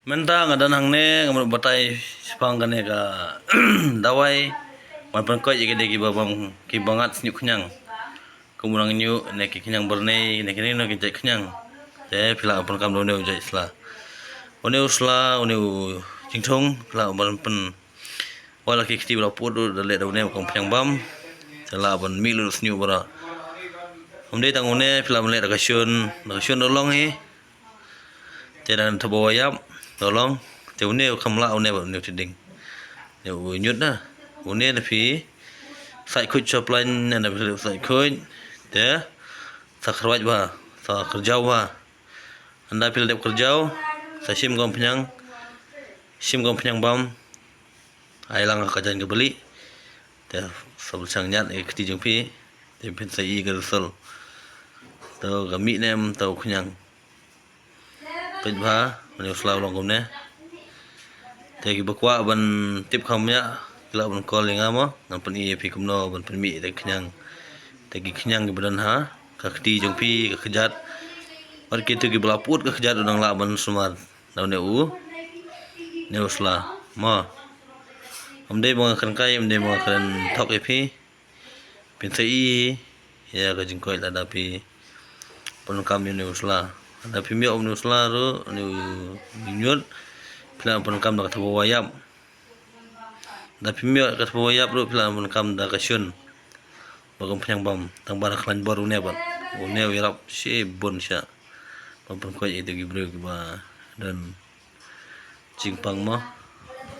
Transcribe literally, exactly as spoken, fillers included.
Mynta nga don hangne, nga mut batai shaphang kane ka dawai ban pynkoit ïa kine kiba bam, kiba ngat shñiuh khñiang. Kum u nang ñiuh ne ki khñiang byrnei ne kine ne ki jait khñiang. Te phi lah ban pyndonkam da une u jait sla. Une u sla, une u jingthung, phi lah ban pyn Wat la ki kti ba la put ruh da leh da une ba kong phñiang bam. Te lah ban mih lut shñiuh baroh. Ym dei tang une, phi lah ban leh da ka shun, da ka shun da long hi. Te da thaba wai ïap da long. Te une u kham lah une bad une u tiding. Une u ñiut na. Une da phi sait khuid shaplan ne da phi sait khuid. Te sa kyrwat bha, sa kyrjaw bha. Ynda phi la dep kyrjaw, sa shim kong phñiang, shim kong phñiang bam. Ai lang ha ka jaiñ ka bali. Te sa pynshang ñiat ïa ka kti jong phi. Te phin sa i ka result. To ka mih ne em to khñiang. Peit bha, une u sla u long kumne. Te kiba kwah ban tip kham ïa, ki lah ban call ïa nga mo, ngan pyni ïa phi kumno ban pynmih ïa ka khñiang. Te ki khñiang kiba don ha ka kti jong phi, ka kjat. Bad kito kiba la put ka kjat u nang lah ban sumar. Da une u, une u sla mo. Ym dei ba nga kren kai, ym dei ba nga kren thok ïa phi. Phin sa i ïa ka jingkoit lada phi pyndonkam ïa une u sla. Lada phim ïoh une u sla ruh, une u ñiut, phi lah ban pyndonkam da ka thaba wai ïap. Lada phim ïoh ka thaba wai ïap ruh, phi lah ban pyndonkam da ka shun ba kong phñiang bam, tang ba da khlaiñ bor une bad une u ïarap shibun sha ban pynkoit ïa kito ki briew kiba don jingpang mo.